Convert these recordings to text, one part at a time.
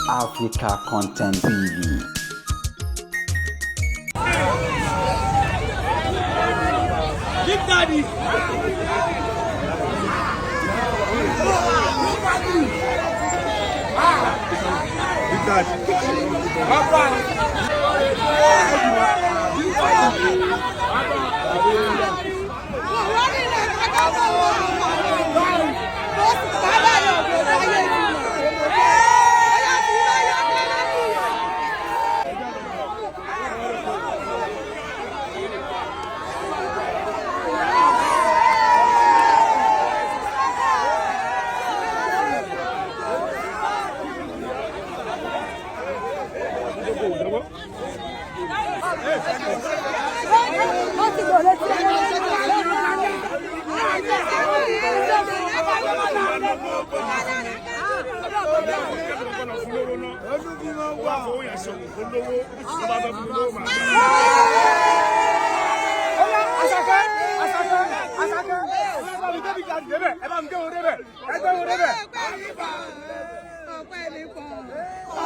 Africa Content TV. Big Daddy. Big Daddy. Papa. Asake, Asake, Asake. Ẹ bá mi gbé Big Daddy débẹ̀, ẹ bá mi gbé wọn débẹ̀, ẹ gbé wọn débẹ̀.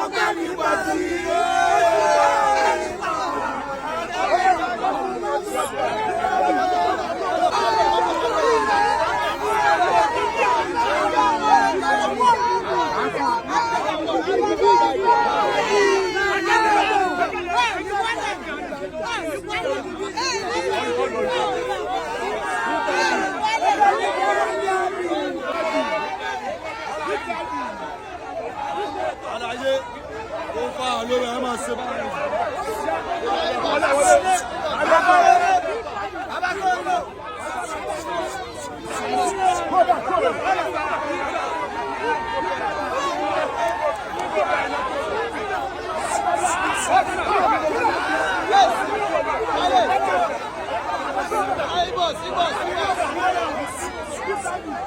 Ọpẹ́ mi pọ̀ sí i. Àlàyé ó fa àlórí ẹ máa ṣe báyìí.